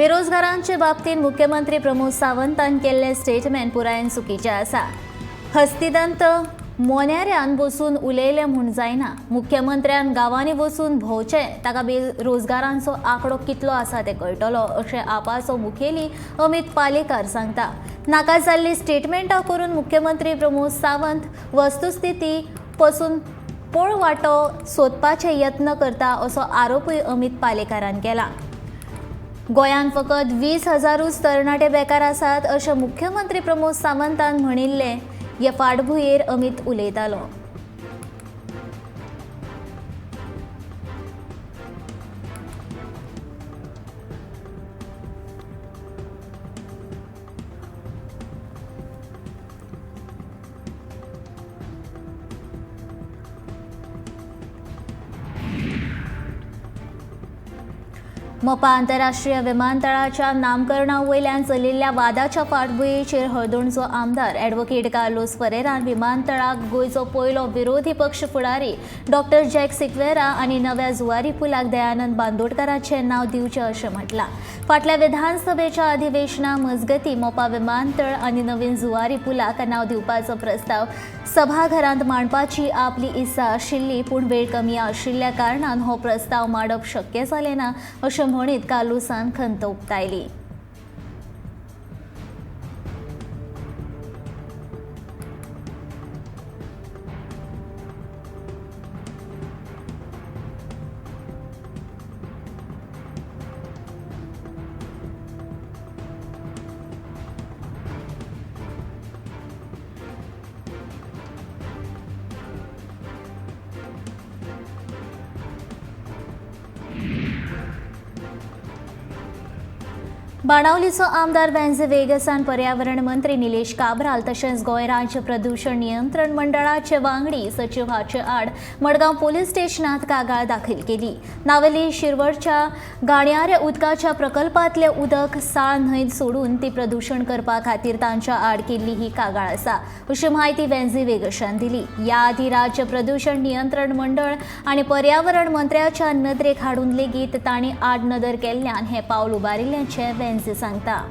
बेरोजगारांचे बाबतींत मुख्यमंत्री प्रमोद सावंतान केल्लें स्टेटमेंट पुरायेन चुकीचें आसा। हस्तिदंत मोन्याऱ्यान बसून उलयलें म्हूण जायना, मुख्यमंत्र्यान गांवांनी वचून भोंवचें, ताका बेरोजगारांचो आंकडो कितलो आसा तें कळटलो अशें आपाचो मुखेली अमित पालेकार सांगता। नाका जाल्ली स्टेटमेंटां करून मुख्यमंत्री प्रमोद सावंत वस्तुस्थिती पसून पोळवाटो सोदपाचे यत्न करता असो आरोपूय अमित पालेकारान केला। गोंयांत फकत 20,000 तरणाटे बेकार आसात अशें मुख्यमंत्री प्रमोद सावंतान म्हणिल्लें। हे फाटभुंयेर अमित उलयतालो। मोपा आंतरराष्ट्रीय विमानतळाच्या नामकरणा वयल्यान चलिल्ल्या वादाच्या फाटभुंयेचेर हळदोणचो आमदार ॲडव्होकेट कार्लोस फरेरान विमानतळाक गोंयचो पयलो विरोधी पक्ष फुडारी डॉक्टर जॅक सिक्वेरा आनी नव्या जुवारी पुलाक दयानंद बांदोडकराचें नांव दिवचें अशें म्हटलां। फाटल्या विधानसभेच्या अधिवेशना मजगतीं मोपा विमानतळ आनी नवीन जुवारी पुलाक नांव दिवपाचो प्रस्ताव सभाघरांत मांडपाची आपली इत्सा आशिल्ली, पूण वेळ कमी आशिल्ल्या कारणान हो प्रस्ताव मांडप शक्य जालें ना अशें म्हणीत कार्लोसान खंत उक्तायली। बाणावलीचो आमदार वेन्झी वेगसान पर्यावरण मंत्री निलेश काब्राल तशेंच गोंय राज्य प्रदूषण नियंत्रण मंडळाचे वांगडी सचिव हाचे आड मडगांव पोलीस स्टेशनात कागाळ दाखल केली। नावेली शिरवडच्या गाणयाऱ्या उदकाच्या प्रकल्पांतले उदक साळ न्हंयत सोडून ती प्रदूषण करपा खातीर तांच्या आड केल्ली ही कागाळ आसा अशी म्हायती वेन्झी वेगसान दिली। ह्या आदी राज्य प्रदूषण नियंत्रण मंडळ आनी पर्यावरण मंत्र्याच्या नदरेक हाडून लेगीत तांणी आड नदर केल्ल्यान हे पावल उबारिल्ल्याचें वेन्झी सांगता।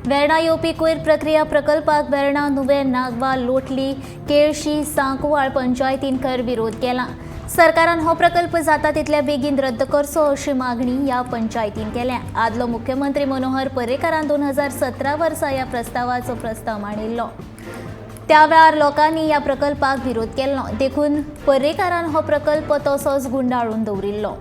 वेर्णा येवपी कोयर प्रक्रिया प्रकल्पाक वेर्णा, नुवें, नागवा, लोटली, केळशी, सांकवाळ पंचायतीन खर विरोध केला। सरकारान हो प्रकल्प जाता तितल्या बेगीन रद्द करचो अशी मागणी ह्या पंचायतीन केल्या। आदलो मुख्यमंत्री मनोहर पर्रीकारान 2017 वर्सा ह्या प्रस्तावाचो प्रस्ताव मांडिल्लो। त्या वेळार लोकांनी ह्या प्रकल्पाक विरोध केल्लो, देखून पर्रीकारान हो प्रकल्प तसोच गुंडाळून दवरिल्लो।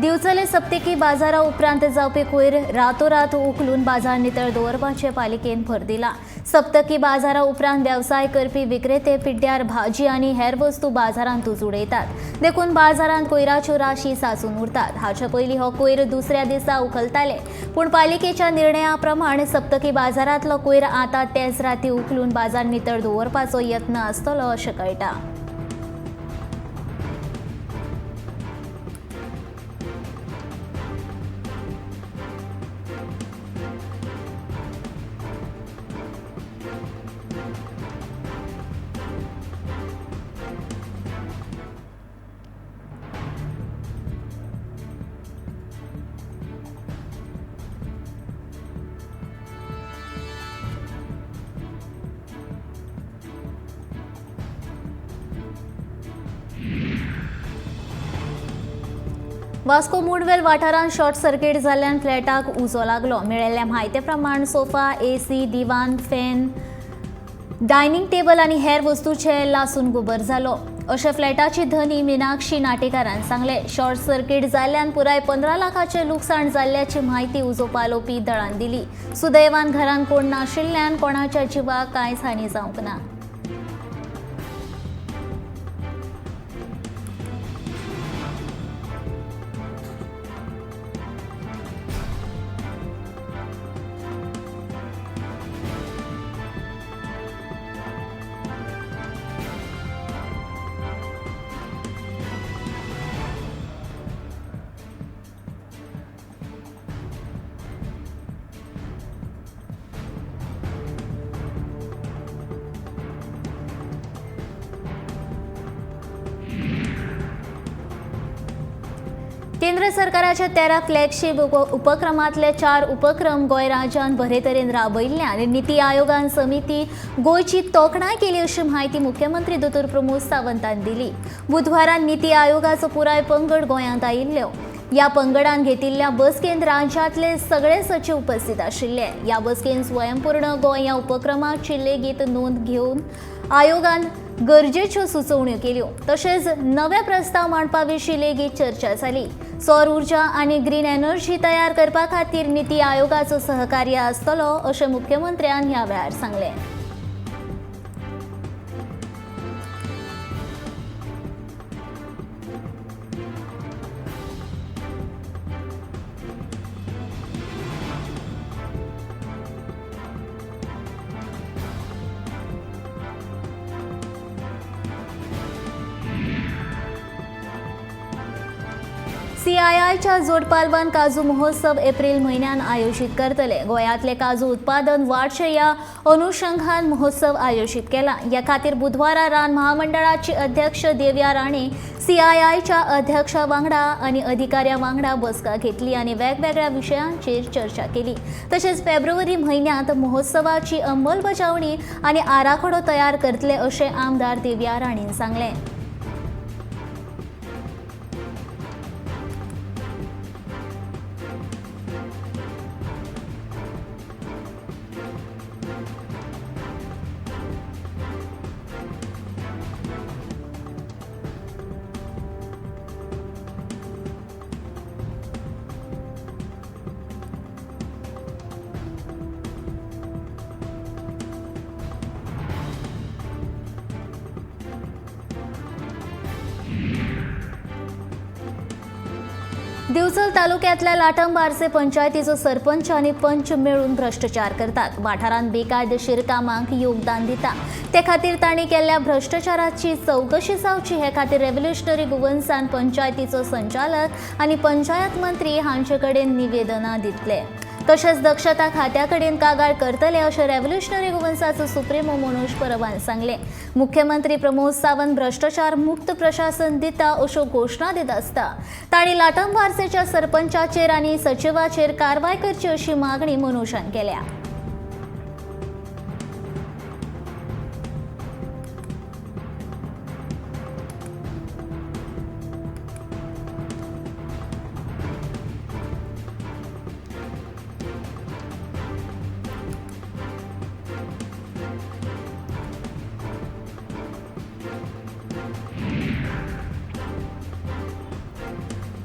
दिवचले सप्तकी बाजारा उपरांत जावपी कोयर रातोरात उखलून बाजार नितळ दवरपाचे पालिकेन भर दिला। सप्तकी बाजारा उपरांत वेवसाय करपी विक्रेते पिड्ड्यार भाजी आनी हेर वस्तू बाजारांतूच उडयतात, देखून बाजारांत कोयराच्यो राशी साचून उरतात। हाचे पयलीं हो कोयर दुसऱ्या दिसा उखलताले, पूण पालिकेच्या निर्णया प्रमाण सप्तकी बाजारांतलो कोयर आतां तेच राती उखलून बाजार नितळ दवरपाचो यत्न आसतलो अशें कळटा। वास्को मुंडवेल वाठारांत शॉर्ट सर्किट जाल्ल्यान फ्लॅटाक उजो लागलो. मेळिल्ल्या म्हायते प्रमाण सोफा, एसी, दिवान, फॅन, डायनिंग टेबल आनी हेर वस्तूचे लासून गोबर जालो अशें फ्लॅटाची धनी मिनाक्षी नाटेकारान सांगलें. शॉर्ट सर्किट जाल्ल्यान पुराय 15 लाखाचें लुकसाण जाल्ल्याची म्हायती उजो पालोवपी दळान दिली. सुदैवान घरान कोण नाशिल्ल्यान कोणाच्या जिवाक कांयच हानी जावंक ना. केंद्र सरकाराच्या 13 फ्लॅगशीप उपक्रमांतले 4 उपक्रम गोंय राज्यान बरे तरेन राबयिल्ल्यान निती आयोगान समिती गोंयची तोखणाय केली अशी म्हायती मुख्यमंत्री दोतोर प्रमोद सावंतान दिली. बुधवारा निती आयोगाचो पुराय पंगड गोंयांत आयिल्लो. ह्या पंगडान घेतिल्ल्या बसकेंत राज्यांतले सगळे सचीव उपस्थित आशिल्ले. ह्या बसकेंत स्वयंपूर्ण गोंय ह्या उपक्रमाची लेगीत नोंद घेवन आयोगान गरजेच्यो सुचोवण्यो केल्यो. तशेंच नवे प्रस्ताव मांडपा विशीं लेगीत चर्चा जाली. सौर ऊर्जा आनी ग्रीन एनर्जी तयार करपा खातीर निती आयोगाचो सहकार्य आसतलो अशें मुख्यमंत्र्यान ह्या वेळार सांगलें. सीआयआयच्या जोडपालवान काजू महोत्सव एप्रिल म्हयन्यान आयोजीत करतले. गोंयांतले काजू उत्पादन वाडचें ह्या अनुशंगान महोत्सव आयोजीत केला. ह्या खातीर बुधवारा रान महामंडळाची अध्यक्ष देवया राणे सीआयआयच्या अध्यक्षा वांगडा आनी अधिकाऱ्यां वांगडा बसका घेतली आनी वेगवेगळ्या विशयांचेर चर्चा केली. तशेंच फेब्रुवारी म्हयन्यांत महोत्सवाची अंमलबजावणी आनी आराखडो तयार करतले अशें आमदार देवया राणेन सांगलें. दिवचल तालुक्यातल्या लाटंबार्से पंचायतीचो सरपंच आनी पंच मेळून भ्रष्टाचार करतात. वाठारांत बेकायदेशीर कामांक योगदान दिता. ते खातीर तांणी केल्ल्या भ्रष्टाचाराची चवकशी जावची हे खातीर रेव्होल्युशनरी गोवन्सान पंचायतीचो संचालक आनी पंचायत मंत्री हांचे कडेन निवेदनां दितले. तशेंच दक्षता खात्या कडेन कागाळ करतले अशें रेव्होल्युशनरी गोवन्साचो सुप्रिमो मनोज परबान सांगलें. मुख्यमंत्री प्रमोद सावंत भ्रष्टाचार मुक्त प्रशासन दिता अश्यो घोशणा दित आसता. तांणी लाटंबार्सेच्या सरपंचाचेर आनी सचिवाचेर कारवाय करची अशी मागणी मनोजान केल्या.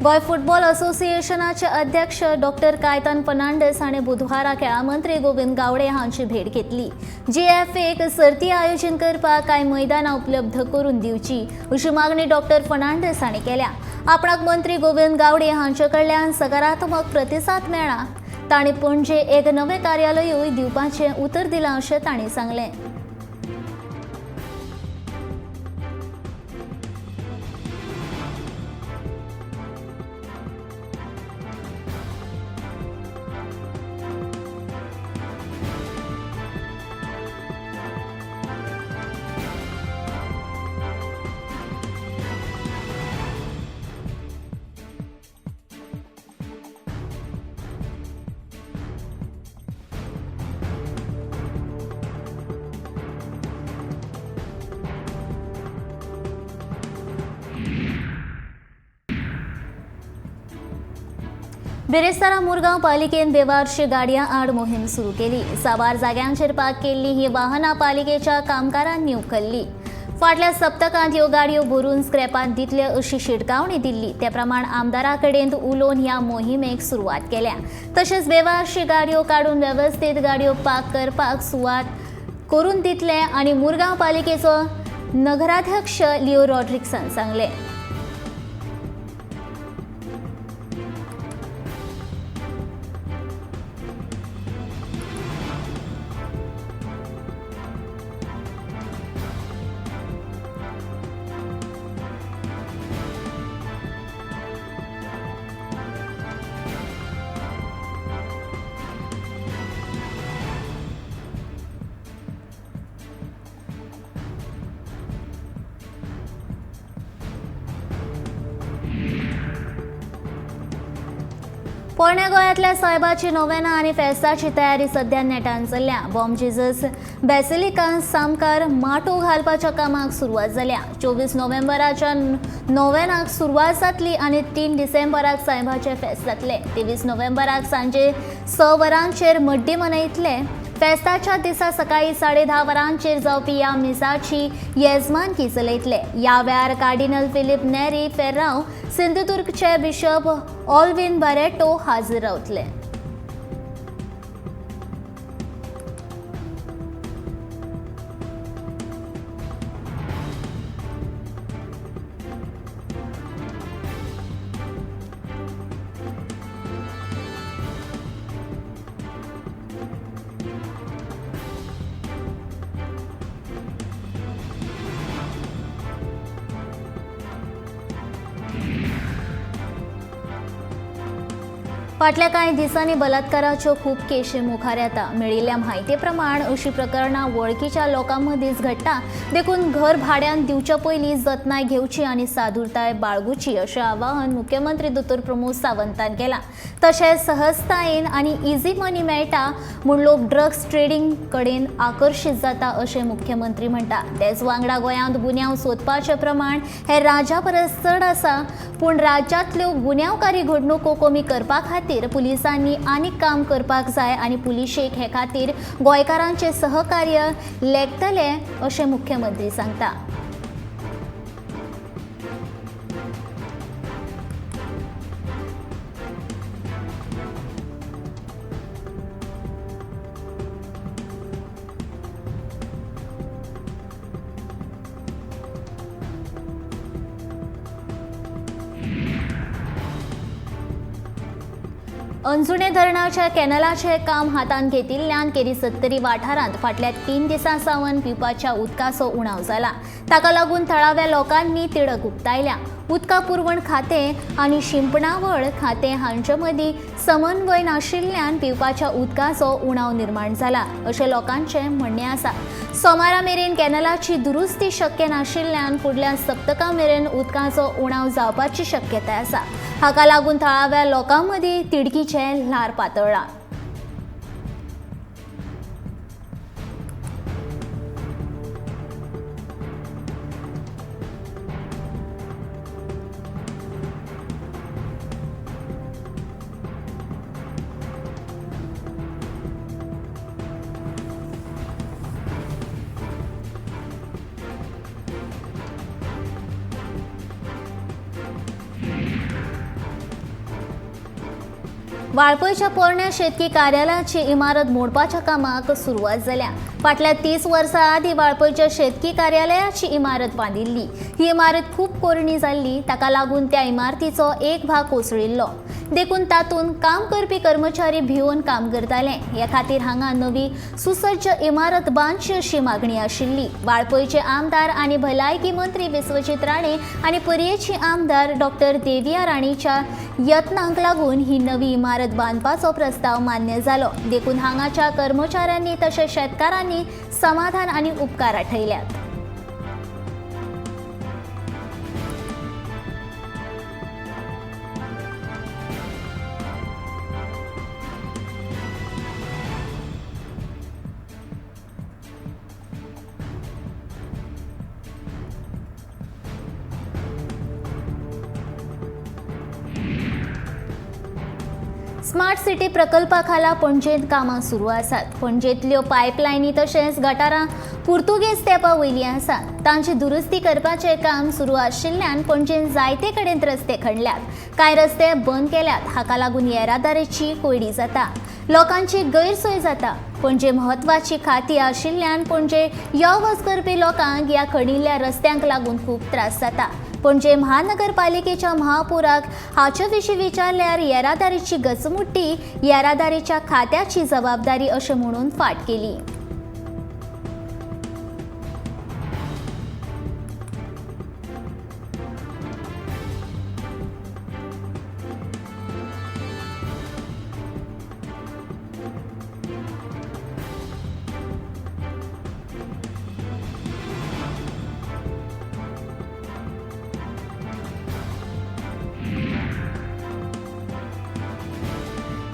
गोंय फुटबॉल असोसिएशनाचे अध्यक्ष डॉक्टर कायतान फर्नांडीस हाणें बुधवारा खेळां मंत्री गोविंद गावडे हांची भेट घेतली. जीएफएक सर्ती आयोजन करपाक कांय मैदानां उपलब्ध करून दिवची अशी मागणी डॉक्टर फर्नांडीस हाणें केल्या. आपणाक मंत्री गोविंद गावडे हांचे कडल्यान सकारात्मक प्रतिसाद मेळ्ळा. तांणी पणजे एक नवें कार्यालयूय दिवपाचें उतर दिलां अशें तांणी सांगलें. बिरेस्तारा मुरगांव पालिकेन बेवारशी गाडयां आड मोहीम सुरू केली. साबार जाग्यांचेर पार्क केल्ली ही वाहनां पालिकेच्या कामगारांनी उखल्ली. फाटल्या सप्तकांत ह्यो गाडयो भरून स्क्रॅपांत दितले अशी शिटकावणी दिल्ली. ते प्रमाण आमदारा कडेन उलोवन ह्या मोहिमेक सुरवात केल्या. तशेंच बेवारशी गाडयो काडून वेवस्थीत गाडयो पार्क करपाक सुवात करून दितले आनी मुरगांव पालिकेचो नगराध्यक्ष लिओ रॉड्रिक्सान सांगले. पोरण्या गोंयांतल्या सायबाची नोवेना आनी फेस्ताची तयारी सध्या नेटान चल्ल्या. बॉम जिजस बेसिलिकान सामकार माटो घालपाच्या कामाक सुरवात जाल्या. 24 नोव्हेंबराच्या नोवेनाक सुरवात जातली आनी 3 डिसेंबराक सायबाचें फेस्त जातलें. 23 नोव्हेंबराक सांजे 6 वरांचेर मड्डी मनयतले. फेस्ताच्या दिसा सकाळी 10:30 वरांचेर जावपी ह्या मिसाची येजमानकी चलयतले. ह्या वेळार कार्डिनल फिलीप नेरी फेर्रांव, सिंधुदुर्गचे बिशप ऑल्विन बारेटो हाजीर रावतले. फाटल्या कांय दिसांनी बलात्काराच्यो खूब केशी मुखार येता. मेळिल्ल्या म्हायती प्रमाण अशी प्रकरणां वळखीच्या लोकां मदींच घडटा. देखून घर भाड्यान दिवचे पयलीं जतनाय घेवची आनी सादूरताय बाळगुची अशें आवाहन मुख्यमंत्री दोतोर प्रमोद सावंतान केलां. तशेंच सहजतायेन आनी इझी मनी मेळटा म्हूण लोक ड्रग्स ट्रेडींग कडेन आकर्शीत जाता अशें मुख्यमंत्री म्हणटा. तेच वांगडा गोंयांत गुन्यांव सोदपाचें प्रमाण हें राज्या परस चड आसा, पूण राज्यांतल्यो गुन्यांवकारी घडणुको कमी करपा खातीर पुलिसांनी आनीक काम करपाक जाय आनी पुलिशेक हे खातीर गोंयकारांचे सहकार्य लेखतले अशें मुख्यमंत्री सांगता. अंजुणे धरणाच्या कॅनलाचें काम हातांत घेतिल्ल्यान केरी सत्तरी वाठारांत फाटल्या 3 दिसां सावन पिवपाच्या उदकाचो उणाव जाला. ताका लागून थळाव्या लोकांनी तिडक उक्तायल्या. उदका पुरवण खातें आनी शिंपणावळ खातें हांचे मदीं समन्वय नाशिल्ल्यान पिवपाच्या उदकाचो उणाव निर्माण जाला अशें लोकांचें म्हणणें आसा. सोमारा मेरेन कॅनलाची दुरुस्ती शक्य नाशिल्ल्यान फुडल्या सप्तका मेरेन उदकाचो उणाव जावपाची शक्यताय आसा. हाका लागून थळाव्या लोकां मदीं तिडकीचें ल्हार पातळ्ळां. वाळपयच्या पोरण्या शेतकी कार्यालयाची इमारत मोडपाच्या कामाक सुरवात जाल्या. फाटल्या 30 वर्सां आदीं वाळपयच्या शेतकी कार्यालयाची इमारत बांदिल्ली. ही इमारत खूब पोरणी जाल्ली. ताका लागून त्या इमारतीचो एक भाग कोसळिल्लो. देखून तातूंत काम करपी कर्मचारी भिवन काम करताले. हे खातीर हांगा नवी सुसज्ज इमारत बांदची अशी मागणी आशिल्ली. वाळपयचे आमदार आनी भलायकी मंत्री विश्वजीत राणे आनी पर्येची आमदार डॉक्टर देविया राणेच्या यत्नांक लागून ही नवी इमारत बांदपाचो प्रस्ताव मान्य जालो. देखून हांगाच्या कर्मचाऱ्यांनी तशेंच शेतकारांनी समाधान आनी उपकार आठयल्यात. स्मार्ट सिटी प्रकल्पा खाला पणजेंत कामां सुरू आसात. पणजेंतल्यो पायपलायनी तशेंच गटारां पुर्तुगेज तेंपा वयलीं आसात. तांची दुरुस्ती करपाचें काम सुरू आशिल्ल्यान पणजेंत जायते कडेन रस्ते खणल्यात, कांय रस्ते बंद केल्यात. हाका लागून येरादारीची कोंयडी जाता, लोकांची गैरसोय जाता. पणजे म्हत्वाची खाती आशिल्ल्यान पणजे यो वच करपी लोकांक ह्या खणिल्ल्या रस्त्यांक लागून खूब त्रास जाता. पणजे महानगरपालिकेच्या महापौराक हाचे विशीं विचारल्यार येरादारीची गचमुट्टी येरादारीच्या खात्याची जबाबदारी अशें म्हणून फाट केली.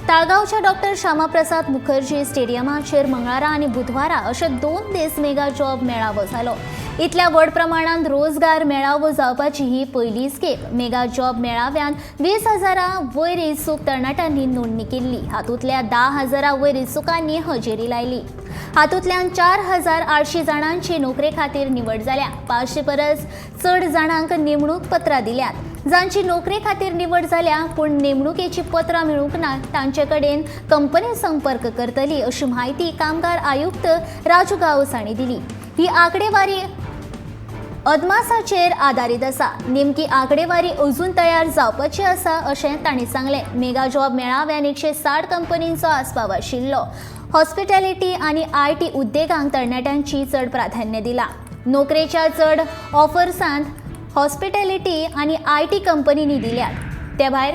ताळगांवच्या डॉक्टर श्यामाप्रसाद मुखर्जी स्टेडियमाचेर मंगळारा आनी बुधवारा अशे 2 दीस मेगा जॉब मेळावो जालो. इतल्या व्हड प्रमाणांत रोजगार मेळावो जावपाची ही पयलीच खेप. मेगा जॉब मेळाव्यान 20,000 वयर इत्सूक तरणाट्यांनी नोंदणी केल्ली. हातूंतल्या 10,000 वयर इत्सुकांनी हजेरी लायली. हातूंतल्यान 4,800 जाणांची नोकरे खातीर निवड जाल्या. 500 परस चड जाणांक नेमणूक पत्रां दिल्यात. जांची नोकरे खातीर निवड जाल्या पूण नेमणुकेची पत्रां मेळूंक ना तांचे कडेन कंपनी संपर्क करतली अशी म्हायती कामगार आयुक्त राजू गांवस हांणी दिली. ही आंकडेवारी अदमासाचेर आदारीत आसा. नेमकी आंकडेवारी अजून तयार जावपाची आसा अशें तांणी सांगलें. मेगा जॉब मेळाव्यान 160 कंपनींचो आस्पाव आशिल्लो. हॉस्पिटॅलिटी आनी IT उद्देगांक तरणाट्यांची चड प्राधान्य दिलां. नोकरेच्या चड ऑफर्सांत हॉस्पिटॅलिटी आनी IT कंपनींनी दिल्यात. ते भायर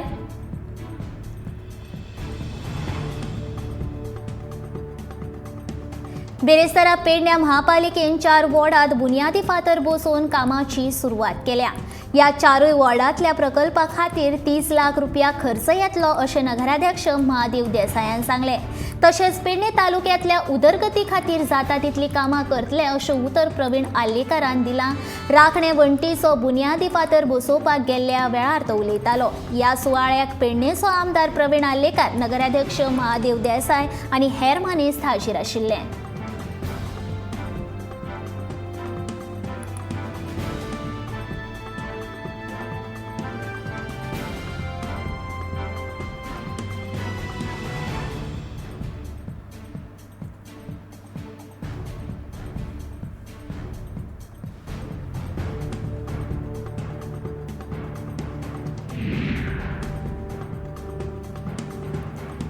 बेरेस्तारा पेडण्या महापालिकेन 4 वॉर्डात बुनियादी फातर बसोवन कामाची सुरवात केल्या. ह्या 4 वॉर्डांतल्या प्रकल्पा खातीर 30 लाख रुपया खर्च येतलो अशें नगराध्यक्ष महादेव देसायान सांगलें. तशेंच पेडणे तालुक्यांतल्या उदरगती खातीर जाता तितली कामां करतले अशें उतर प्रवीण आर्लेकारान दिलां. राखणे वण्टीचो बुनियादी फातर बसोवपाक गेल्ल्या वेळार तो उलयतालो. ह्या सुवाळ्याक पेडणेचो आमदार प्रवीण आर्लेकार, नगराध्यक्ष महादेव देसाय आनी हेर मानेस्त हाजीर आशिल्ले.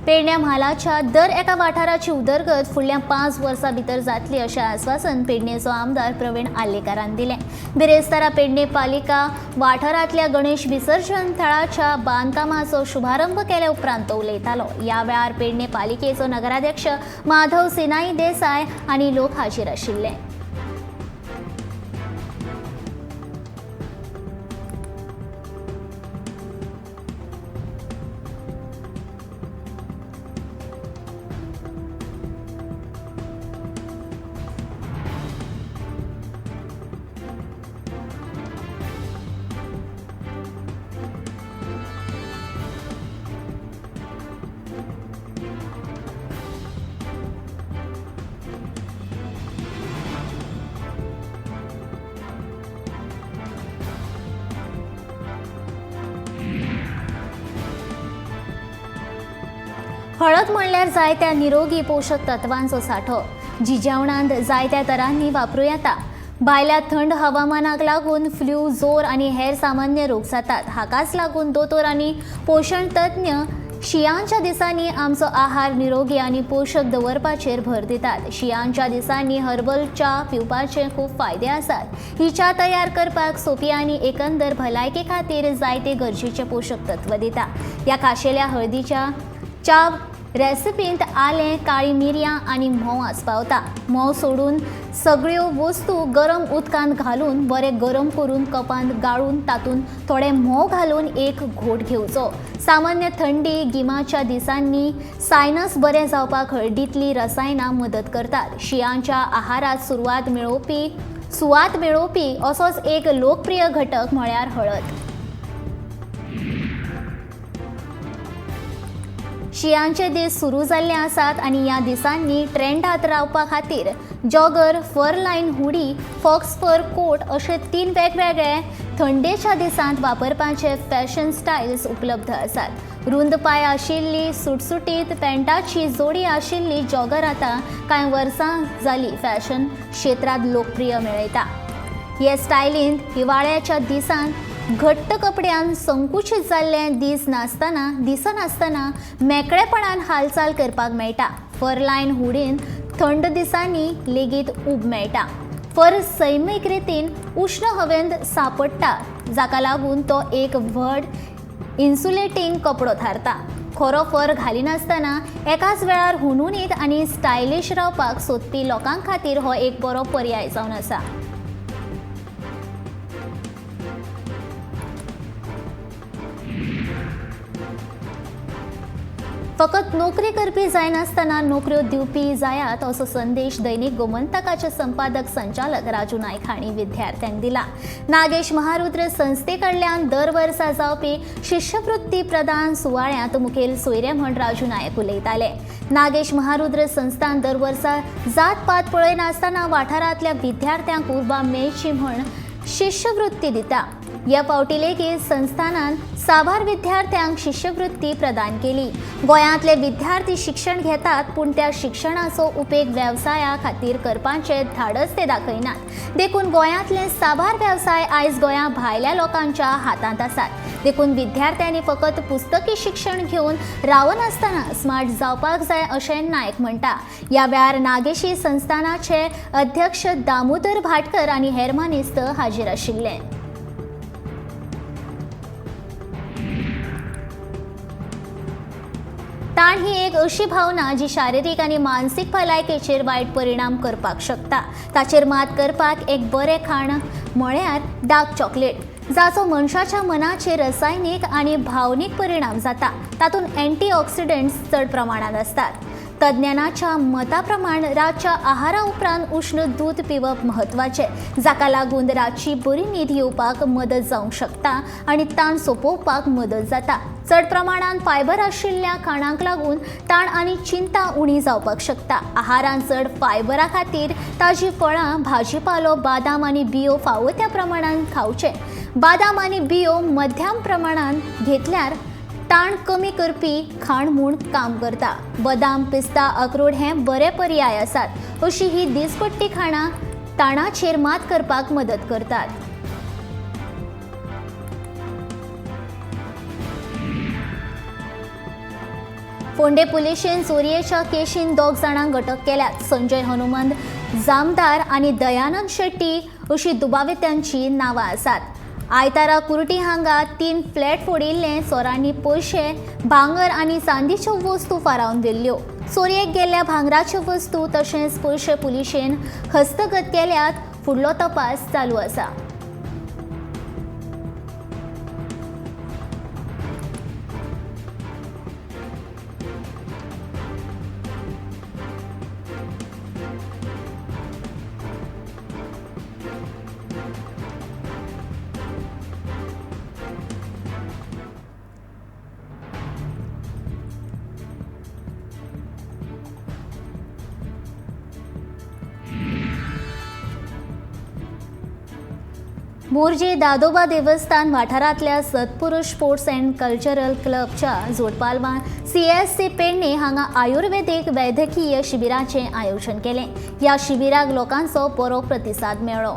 पेडण्या म्हालाच्या दर एका वाठाराची उदरगत फुडल्या 5 वर्सां भितर जातली अशें आस्वासन पेडणेचो आमदार प्रवीण आर्लेकारान दिलें. बिरेस्तारा पेडणे पालिका वाठारांतल्या गणेश विसर्जन थळाच्या बांदकामाचो शुभारंभ केले उपरांत तो उलयतालो. ह्या वेळार पेडणे पालिकेचो नगराध्यक्ष माधव सिनाई देसाय आनी लोक हाजीर आशिल्ले. हळद म्हणल्यार जायत्या निरोगी पोशक तत्वांचो सांठो, जी जेवणांत जायत्या तरांनी वापरूं येता. भायल्या थंड हवामानाक लागून फ्लू, जोर आनी हेर सामान्य रोग जातात. हाकाच लागून दोतोर आनी पोशण तज्ञ शियांच्या दिसांनी आमचो आहार निरोगी आनी पोशक दवरपाचेर भर दितात. शियांच्या दिसांनी हर्बल च्या पिवपाचे खूब फायदे आसात. ही च्या तयार करपाक सोपी आनी एकंदर भलायके खातीर जायते गरजेचे पोशक तत्व दिता. ह्या खाशेल्या हळदीच्या च्या रेसिपींत आलें, काळी मिरयां आनी म्होंव आस्पावता. म्होंव सोडून सगळ्यो वस्तू गरम उदकांत घालून बरें गरम करून कपांत गाळून तातूंत थोडें म्होंव घालून एक घोट घेवचो. सामान्य थंडी गिमाच्या दिसांनी सायनस बरें जावपाक हळदींतलीं रसायनां मदत करतात. शियांच्या आहारांत सुवात मेळोवपी असोच एक लोकप्रिय घटक म्हळ्यार हळद. शियांचे दीस सुरू जाल्ले आसात आनी ह्या दिसांनी ट्रेंडात रावपा खातीर jogger, fur line hoodie, fox fur coat अशे 3 वेगवेगळे थंडेच्या दिसांत वापरपाचे फॅशन स्टायल्स उपलब्ध आसात। रुंद पांय आशिल्ली सुटसुटीत पॅन्टाची जोडी आशिल्ली जॉगर आतां कांय वर्सां जाली फॅशन क्षेत्रांत लोकप्रिय मेळयता। हे स्टायलींत हिवाळ्याच्या दिसांत घट्ट कपड्यान संकुचीत जाल्ले दिसनासतना मेकळेपणान हालचाल करपाक मेळटा। फर लायन हुडीन थंड दिसांनी लेगीत ऊब मेळटा। फर सैमीक रितीन उश्ण हवेंत सापडटा, जाका लागून तो एक व्हड इन्सुलेटींग कपडो थारता। खरो फर घालिनासतना एकाच वेळार हुनहुनीत आनी स्टायलिश रावपाक सोदपी लोकां खातीर हो एक बरो पर्याय जावन आसा। फकत नोकरी करपी जायनासतना नोकऱ्यो दिवपी जायात असो संदेश दैनिक गोमंतकाचे संपादक संचालक राजू नायक हांणी विद्यार्थ्यांक दिला। नागेश महारुद्र संस्थे कडल्यान दर वर्सा जावपी शिष्यवृत्ती प्रदान सुवाळ्यांत मुखेल सोयरे म्हण राजू नायक उलयताले। नागेश महारुद्र संस्थान दर वर्सा जात पात पळयनासतना वाठारांतल्या विद्यार्थ्यांक उर्बा मेळची म्हण शिष्यवृत्ती दिता। ह्या फावटी लेगीत संस्थानान साबार विद्यार्थ्यांक शिष्यवृत्ती प्रदान केली। गोंयांतले विद्यार्थी शिक्षण घेतात पूण त्या शिक्षणाचो उपेग वेवसाया खातीर करपाचें धाडस ते दाखयनात, देखून गोंयांतले साबार वेवसाय आयज गोंया भायल्या लोकांच्या हातांत आसात। देखून विद्यार्थ्यांनी फकत पुस्तकी शिक्षण घेवन रावनासतना स्मार्ट जावपाक जाय अशें नायक म्हणटा। ह्या वेळार नागेशी संस्थानाचे अध्यक्ष दामोदर भाटकर आनी हेर मानेस्त हाजीर आशिल्ले। ताण ही एक अशी भावना जी शारिरीक आनी मानसीक भलायकेचेर वायट परिणाम करपाक शकता। ताचेर मात करपाक एक बरें खाण म्हळ्यार डार्क चॉकलेट, जाचो मनशाच्या मनाचेर रसायनीक आनी भावनीक परिणाम जाता। तातूंत अँटीऑक्सिडंट्स चड प्रमाणांत आसतात। तज्ञानाच्या मता प्रमाण रातच्या आहारा उपरांत उष्ण दूद पिवप म्हत्वाचें, जाका लागून रातची बरी न्हीद येवपाक मदत जावंक शकता आनी ताण सोंपोवपाक मदत जाता। चड प्रमाणांत फायबर आशिल्ल्या खाणांक लागून ताण आनी चिंता उणी जावपाक शकता। आहारांत चड फायबरा खातीर ताजी फळां, भाजीपालो, बादाम आनी बियो फावो त्या प्रमाणांत खावचे। बादाम आनी बियो मध्यम प्रमाणांत घेतल्यार ताण कमी करपी खाण म्हूण काम करता। बदाम, पिस्ता, अक्रोड हे बरे पर्याय आसात। अशी ही दिसपट्टी खाणां ताणाचेर मात करपाक मदत करतात। फोंडे पुलिशेन चोरयेच्या केशीन 2 जाणांक अटक केल्यात। संजय हनुमंत जामदार आनी दयानंद शेट्टी अशी दुबावितांची नांवां आसात। आयतारा कुर्टी हांगा 3 फ्लॅट फोडिल्ले चोरांनी पयशे, भांगर आनी चांदीच्यो वस्तू फारावन व्हेल्ल्यो। चोरयेक गेल्ल्या भांगराच्यो वस्तू तशेंच पयशे पुलिशेन हस्तगत केल्यात। फुडलो तपास चालू आसा। मोरजे दादोबा देवस्थान वाठारांतल्या सत्पुरुष स्पोर्ट्स अँड कल्चरल क्लबच्या जोडपालवान CSC Pedne हांगा आयुर्वेदीक वैद्यकीय शिबिराचें आयोजन केलें। ह्या शिबिराक लोकांचो बरो प्रतिसाद मेळ्ळो।